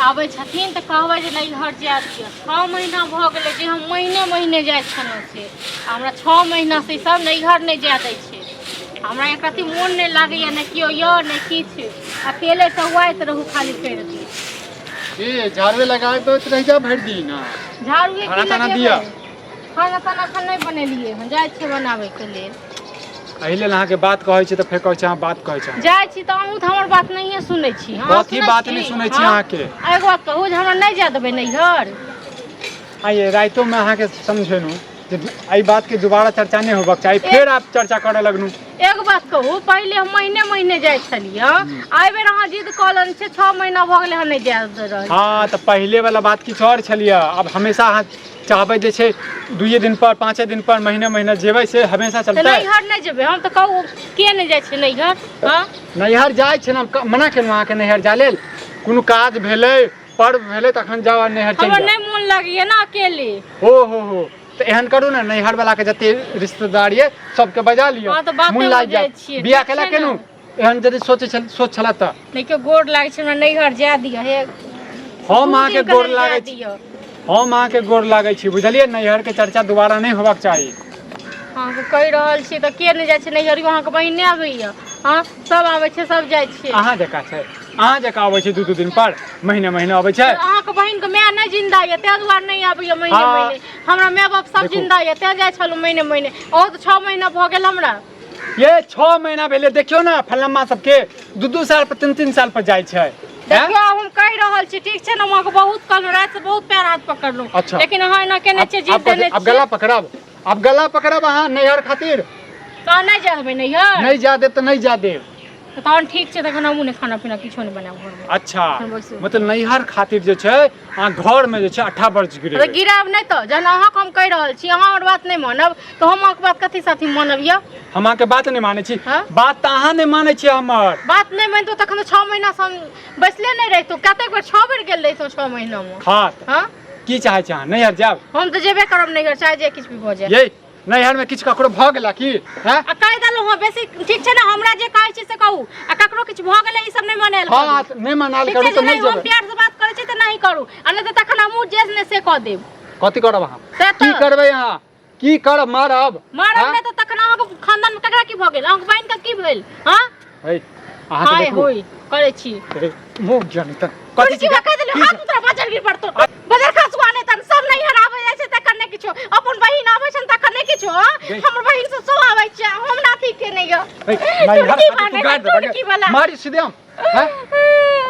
आबै छथिन तऽ कहबै जे नैहर जाय दिअ। 6 महीना भऽ गेलै जे हम महीने महीने जाइ छलहुँ से आ हमरा 6 महीनासँ ई सब नैहर नहि जाय दै छै। हमरा एक रत्ती मोन नहि लागैए, नहि केओ यऽ नहि किछु, अकेले टौआइत रहू खाली करि दिन। ए झाड़ुए लगाए तो रह जा भरि दिन। झाड़ुए खाना की ताना लगेबै? दिअ। खाना ताना एखन नहि बनेलियै हन, जाइ छियै बनाबैके लेल। एहि लेल अहाँके बात कहै छी तऽ फेर कहै छी अहाँ बात कहै छी। जाइ छी तऽ अहूँ तऽ हमर बात नहिए सुनै छी। अहाँ कथी सुनै बात छी? नहि सुनै छी हँ? अहाँके? आ एगो बात कहू जे हमरा नहि जाय देबै नैहर? आइए रातिोमे अहाँके समझेलहुँ जे एहि बातके दोबारा चर्चा नहि होबाक चाही, फेर आप चर्चा करऽ लगलहुँ। एगो बात कहू, पहिले हम महीने महीने जाइ छलियै, एहि बेर अहाँ जिद कऽ लेने छियै, 6 महीना भऽ गेलै हन नहि जाय रहल। हँ तऽ पहिले वाला बात किछु आओर छलियै, आब हमेशा अहाँ चाहबै जे छै दुइए दिन पर, पाँचे दिन पर, महीने महीने जेबै से हमेशा तऽ चलतै? नैहर नहि जेबै हम तऽ कहू के नहि जाइ छै नैहर? हँ नैहर जाइ छै ने, हम मना केलहुँ अहाँके नैहर जाय लेल? कोनो काज भेलै, पर्व भेलै तखन जाउ आ नैहर चलि हमर जाउ। नहि मोन लगैया ने अकेले। हो हो हो, तऽ एहन करू ने, नैहर वाला के जते रिश्तेदार ये सबके बजा लिअ। हँ, तऽ बाते मोन लागि बुझै जायत। छियै, बियाह ठीक केला छै ने? केलहुँ एहन यदि सोचै छल सोच छला तऽ देखियौ गोर लागै छै, हमरा नैहर जाय दिअ हे। हम दू अहाँके दिनके गोर लेल जाय लागै छी। दिअ। हम अहाँके गोर लागै छी, बुझलियै? नैहरके चर्चा दोबारा नहि होबाक चाही। अहाँके कहि रहल छी तऽ के नहि जाइ छै नैहर? अहाँके बहिन नहि आबैया? हँ, सब आबै छै, सब जाइ छै। अहाँ जकाँ छै? अहाँ जकाँ अबै छै दू दू दिन पर, महीने महीने अबै छै? अहाँके बहिनके माय नहि जिन्दा यऽ ताहि दुआरे नहि आबैया महीने महीने। हमरा माय बाप सब देखू। जिन्दा यऽ तें जाइ छलहुँ महीने महीने। अहूँ तऽ 6 महीना भऽ गेल हमरा। ये 6 महीना भेलै, देखियौ ने फल्लम्मा सबके दू दू साल पर, तीन तीन साल पर जाइ छै। हैं? देखियौ आब हम कहि रहल छी, ठीक छै ने? हम अहाँके बहुत कहलहुँ, रातिसँ बहुत पैर हाथ पकड़लहुँ। अच्छा। लेकिन अहाँ एना केने छियै, आब जिद देने आब छियै। गला पकड़ब, आब गला पकड़ब अहाँ नैहर खातिर? तहन नहि जेबै नैहर? नहि जा देब तऽ नहि जा देब। तऽ तहन ठीक छै, तखन हमहूँ नहि खाना पीना किछो नहि बनायब घरमे। अच्छा। हम बैसू। मतलब नैहर खातिर जे छै अहाँ घरमे जे छै अट्ठा बर्ज तऽ गिरेबै? गिरायब नहि तऽ जहन अहाँके हम कहि रहल छी, अहाँ हमर बात नहि मानब तऽ हम अहाँके बात कथी साथी मानब यऽ? हम अहाँके बात नहि मानै छी? हँ? बात तऽ अहाँ नहि मानै छियै हमर। बात नहि मानितहुँ तखन तऽ 6 महीनासँ हम बैसले नहि रहितहुँ। कतेक बेर 6 बेर गेल रहितहुँ 6 महीनामे। हँ तऽ हँ की चाहै छी अहाँ, नैहर जायब? हम तऽ जेबे करब नैहर, चाहे जे किछु भी भऽ जाय। ये नैहरमे किछु ककरो भऽ गेला की? हैं? आ कहि देलहुँ हँ बेसी, ठीक छै ने? हमरा जे कहै छी से कहू, आ ककरो किछु भऽ गेलै ई सब नहि मनायल हँ करू। तऽ नहि मनायल ठीक करू छै तऽ जे नहि नहि हम जेबै। प्यार से बात करै छी तऽ नहि करू, आ नहि तऽ तखन हमहूँ जे नहि से कऽ देब। कथी करब अहाँ? से की तऽ करबै अहाँ? की करब, मारब? मारब। हैं? नहि तऽ तखन अहाँके खानदान मे ककरा की भऽ गेल? अहाँके बहिन के की भेल? हँ है अहाँके हाय देखू होय करै छी। अरे, मुँह जानी तऽ कथी की छी? कहि देलियै की हाथ उतरा बजर गिर पड़तो बजर खसुआ नहि तन सब नहीं हराबै जाइ छै तखन नहि किछो, अपन बहिन आबै छै तखन नहि किछो। हँ? गई। हमर बहिन से सो आबै छै, हम नाथी के नहि यऽ। है, नैहर टुटकी खातिर तू बान्है गाड़ि छै, टुटकी देबऽ वाला। मारी सीधे हम हैं?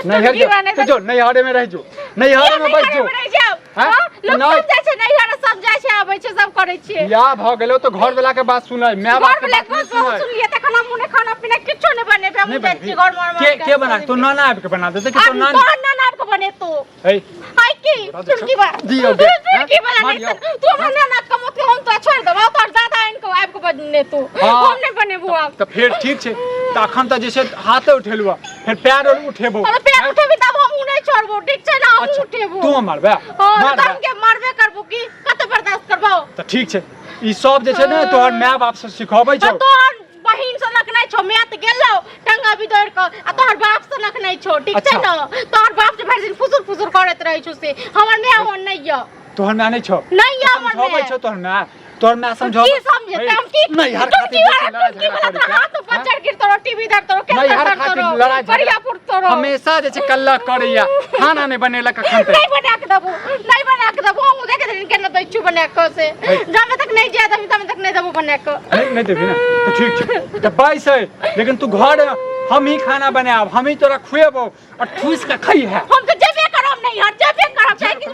नैहर टुटकी जो बान्है तो जो नैहरे में रह जो, नैहरे में बैठ जो। रहि जाउ। हैं? हँ? लोक नहि। सब जाइ छै नैहर, सब जाइ छै, आबै छै, सब करै छियै। बियाह भऽ गेलो तऽ घर वाला के बात सुनै, माय बाप घर के वाला बात के नहि बात बहुत सुनै। सुनलियै, तखन हम नहि खाना पीना किछो नहि बनेबै, हम नहि जाइ बनेबही? छियै घर मर के के बना तो नाना आबि के बना देतै कि तो आब नानी? तोहर नाना आबि के बनेतो। है हाय की तोरा देखो। टुटकी बा दियौ गे, हैं? टुटकी वाला नहीं मारियौ। तन तू हमरा नाना के मत, हम तो छोड़ देबो, तोहर दादा आनि के आबि के बनेतो। हाँ। हम नहि बनेबो आब। तऽ फेर ठीक छै, तऽ अखन तऽ जे छै हाथे उठेलु, फेर पैर आर उठेबो। अरे पैर उठेबी तब हम नहि छोड़बो, ठीक छै ने? हम अच्छा, उठेबो। तू मारबे? हाँ मारबे? तऽ हम के मारबे करबो की कते बर्दाश्त करबो? तऽ ठीक छै, ई सब जे छै ने तोहर माय बाप से सिखबै छौ। तऽ तोहर बहिन सनक नहि छौ, माय तऽ गेलौ टंगा बिदोर कऽ, आ तोहर बाप सनक नहि छौ, ठीक छै अच्छा। ने? तोहर बाप जे भरि दिन फुसुर फुसुर करैत रहै छौ से हमर माय ओहन नहि यऽ। तोहर माय नहि छौ? नहि यऽ हमर समझाबै माय। छौ तोहर माय? तोहर माय समझाबै? की समझेतै हम की? नैहर टुटकी खातिर वाला बेसी लड़ाई टुटकी झगड़ा वाला करै तोरा छै, हाथ हैं? बच्चर गिर तोरो, टीवी धर तोरो, कैंसर नैहर धर खातिर तोरो, लड़ाई झगड़ा बढ़िया फुट तोरो। हमेशा जे छै कल्ला करैया, खाना नहि बनेलक अखन तक। नहीं बना के देबो, नहीं बना के देबो। हम देख देनी केना दै छु बना के से। है। जामे तक नहीं जाय देबी तमे तक नहीं देबो बना के। नहीं नहीं देबी ना तऽ ठीक छै, तऽ बैस है, लेकिन तू घर हम ही खाना बनायब, हम ही तोरा खुएबो और ठूस के खई है। हम तो जेबे करब नहीं हर, जेबे करब, चाहे किछु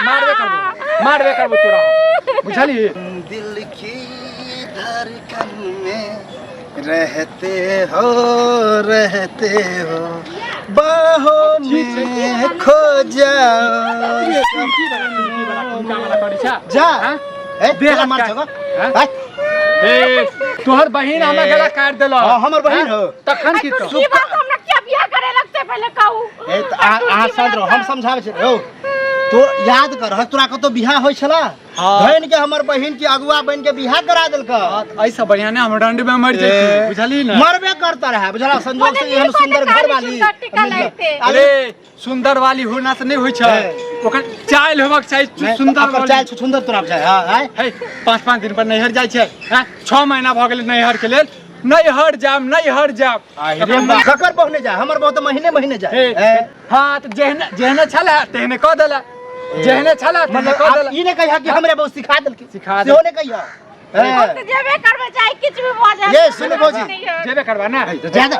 मारबे करबो, मारबे करबो तोरा हम। बुझलिही? दिल की धड़कन में रहते हो, रहते हो, बाहों में खो जाओ। जा। हाँ? ए, दे तोरा हाथ मार काट। छौ हाँ? हाँ? ए तोहर बहिन हमरा गला काट देलक। हाँ, हमर बहिन हो। तखन की तो की बात हमरा क्या बियाह करे लगते पहले कहू। ए, तऽ अहाँ अहाँ शांत रहो, हम समझाबै छी। रहो। तो याद कर तोरा कतौ बियाह होइ छला? हाँ। धन के हमर बहिन के अगुआ बन के बियाह करा देलक। हाँ, तऽ एहिसँ बढ़िआँ ने हम रंड में मरि जैती, बुझली ने? मरबे करता रहे, बुझला? संजोग से मने एहन नीको सुंदर तऽ घर खाली वाली सुंदर टिकल रहिते। अरे सुंदर वाली होना से नहीं होइ छै, ओकर चाइल होबाक चाही। नहीं, सुंदर ओकर वाली चाइल सुंदर तोरा बुझाय? हाँ, आय। हे, 5-5 दिन पर नैहर जाइ छै, हैं? 6 महीना भऽ गेलै नैहर के लेल, नैहर जाब, नैहर जाब। अरे बा, ककर बहु नहीं जाए? हमर बहु तऽ महीने महीने जाए। हे, ए, हाँ तऽ जेहने जेहने छलै तेहने कऽ देला, जेहने छलै तेहने मतलब कऽ आब देला। ई नहि कहिया कि हमरे बहु सिखा देलकै। सिखा सेहो नहि कहिया। ए, हम तऽ जेबे करबै, चाहे किछु भी भऽ जाए। ये, सुनू भौजी। जेबे करबा ने? तऽ ज्यादा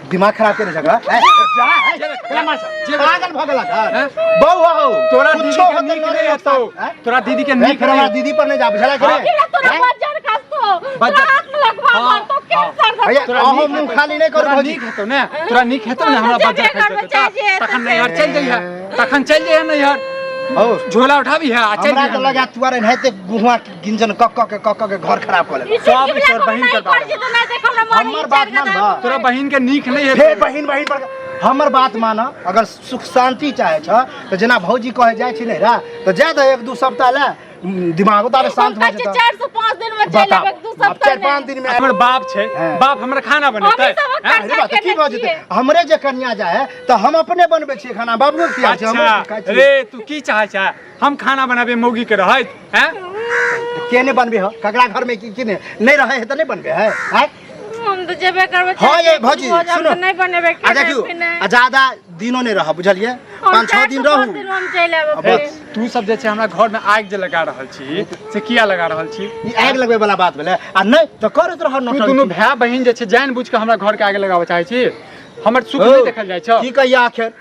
दिमाग खराब केने जगह जेबे जेबे। पागल भऽ गेलक हन। हैं? बहु हो तोरा दीदी कुछो के होतै नीक नहि नहि हेतौ। हैं? तोरा दीदी के नहीं, नीक फिर हमरा नहि। दीदी पर नहीं जा, बुझला कि हाँ। नहीं? तोरा हैं? बज्जर खसतो, बज्जर। तोरा हाथ में लगवा हाँ, मारतो, कैंसर भैया, हेतौ। तोरा अहूँ नीक मुँह हेतौ। खाली नहीं करू तोरा भौजी। नीक हेतौ ने, तोरा नीक हेतौ ने, हमरा जेबे बज्जर खसि करबै, जेतौ। चाहे जे हेतै तखन से। नैहर चलि जइहे, तखन चलि जइहे नैहर, हौ। झोला उठाबी है आ चलि हमरा तऽ जइहे। लगा तुआर एनाहिते गुहुआ के गिंजन कऽ कऽ के कऽ कऽ के घर खराब कऽ लेलक। ई सब चिड़चिड़ा तोर कोनो बहिन नहि के कर जेतौ, नहि देख हमरा मरही हमर बात चारि गदा मान बा। तोरा बहिन के नीक नहि फेर हेतौ। बहिन बहिन पर हमर बात मान, अगर सुख शांति चाहे छ तऽ जेना भौजी कहे जाइ छी नैहरा तऽ जाय दह 1-2 सप्ताह लए, दिमागो ताबे शांत भऽ हम कहै छियै जेतौ। 4 से 5 दिन में चलि बताउ, एबै, दू आब सप्ताह 4-5 नहि। दिन में हमर बाप छै, हाँ। बाप हमर खाना बनेतै? हमही सबक हैं? अरे बात, खर्चा की भऽ केने जेतै? छियै। हमरे जे कनिया जाय है तऽ हम अपने बनबै छियै खाना, बाबुओ खियाबै छियै, हमरो अच्छा खाइ छियै। रे, तू की चाहै छै, हम खाना बनाबे मौगी के रहैत हैं? के नहि बनबै हो? ककरा घर में की की नहि नहि रहै है तऽ नहि बनबै है, आँय? हम तऽ जेबे करबै, हाँ, चाहे ये किछु भौजी, भऽ जाए, हम सुनो। तऽ नहि बनेबै आ खेनाइ देखियौ, पिनाइ। आ ज्यादा दिनो नहि रहब, बुझलियै? हम 5-6 चारि दिन से पाँच रहू। दिन हम चलि आयब आ फेर। बस। तू सब जे छै हमरा घर में आगि जे लगा रहल छी से किया लगा रहल छी? ई आगि लगबै वाला बात भेलै? आ नहि तऽ करैत रह तू नौटंकी। दुनू भाय बहिन जे छै जानि बुझि कऽ हमरा घर के आगे लगाबऽ चाहै छी, हमर सुख नहि देखल जाइ छौ। की कहिया आखिर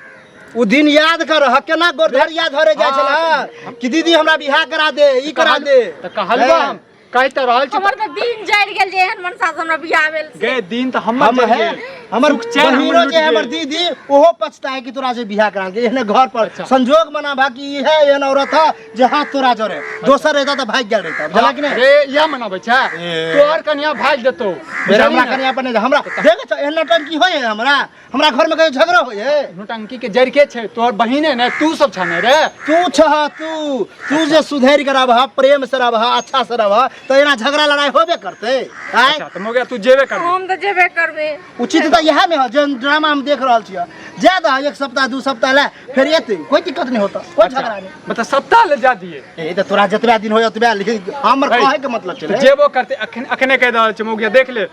उ दिन याद कर, केना गोरधरिया धरे जाइ छला कि दीदी हमरा बियाह करा दे, ई करा दे। तऽ कहलबा, हम कहि तऽ रहल छी। हमर तऽ दिन जरि गेल जे एहन मनसा से हमरा बियाह भेल से। गे, दिन तऽ हमर हम जरि है गेल। हमर सुख चैन हमर बहिनो लूटि जे हमर गेल। दीदी ओहो पछताए कि तोरा से बियाह करा के एहने घर पर। अच्छा। संजोग मना भा कि ई है एहन औरत है जे हाथ तोरा जरे, दोसर रहता तऽ भागि गेल रहता, बुझला कि नहि? रे, इएह मनाबै छै? ए। तोहर कनिया भागि जेतौ। मेरा बुझलही हमरा ने? कनिया पर नहि, हमरा देखे छ एहन नौटंकी होय है? हमरा हमरा घर में कहियो झगड़ा होय है? नौटंकी के जड़ के छै? तोहर बहिने ने, तू सब छने रे। तू छह, तू तू जे सुधरि के रहबह, प्रेम से रहबह, अच्छा से रहबह तऽ एना झगड़ा लड़ाई होबे करतै, आँय? अच्छा तऽ मोगिया, तू जेबे करबी? हम तऽ जेबे करबै। उचित तऽ इएह में है जे ड्रामा हम देख रहल छियै। ज्यादा 1 सप्ताह 2 सप्ताह ले फेर एतै, कोई दिक्कत नहीं होता, कोई झगड़ा नहीं। मतलब सप्ताह ले जा दिए? ए तऽ तोरा जतबा दिन होय ओतबा, लेकिन हमर है। कहै के मतलब तऽ छलै। जेबो करतै, अखन अखने कहि रहल छै मौगिया, देख ले,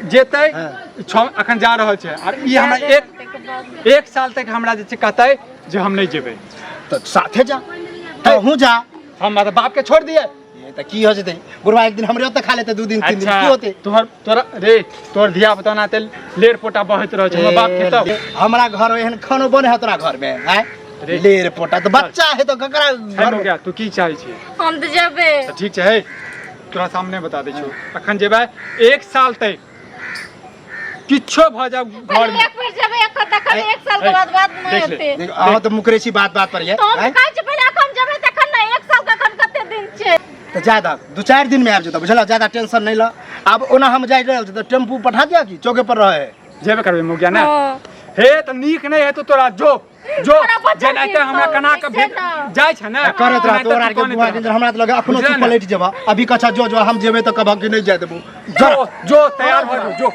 जेतै। हाँ। छओ अखन जा रहल छै आर ई हमरा एक एक साल तक हमरा जे छै कहतै जे हम नहि जेबै। तऽ साथे जा, तहूँ जा। हम मतलब बाप के छोड़ दिए? ए, तऽ की हो जेतै बुढ़वा एक दिन हमरे ओतऽ खा लेतै, 2 दिन 3 दिन, अच्छा की होतै? तोहर तोरा रे तोहर धिया पुता ना ते लेर पोटा बहैत रहै छै, हमर बाप खेतौ? ए, हमरा घर एहन खानो बने है तोरा घर में आँय? रे। लेर पोटा तऽ बच्चा है तऽ ककरा है घर में? मौगिया, तू की चाहै छी? हम तऽ जेबै। तऽ ठीक छै, हे तोरा सामने बता दै छियौ, अखन जेबै, 1 साल तक किछो भऽ जाउ घर पहिले में एक बेर जेबै एखन, तखन ए, 1 साल के ए, बाद बाद नहि देख ले। हेतै। देखो, अहाँ तऽ मुकरै छी बात बात पर ये। तऽ हम आँय? कहै छी पहिले एखन जेबै तखन ने, 1 साल के एखन कते दिन छै? तऽ ज्यादा 2-4 दिन में आबि जेतौ, बुझलऽ? ज्यादा टेंशन नहीं ल। आब ओना हम जाइ रहल छी तऽ टेम्पू पठा दिया कि चौके पर रहे? जेबे करबै मौगिया ने? हँ। हे तऽ नीक नहि हेतौ तोरा, जो जो। तोरा बच्चा जेनाहिते हमरा के कना के छै भेट ने। जाइ छै ने करैत रह तेनाहिते तोरा तू के कनैत बुआ रह। के हमरा तऽ लगे अखनो तू बुझलियै ने? पलटि जेबह, अभी कछा जो जो हम जेबै तऽ कहबह कि नहि जाय देबू। जो जो, तैयार भऽ जो जो।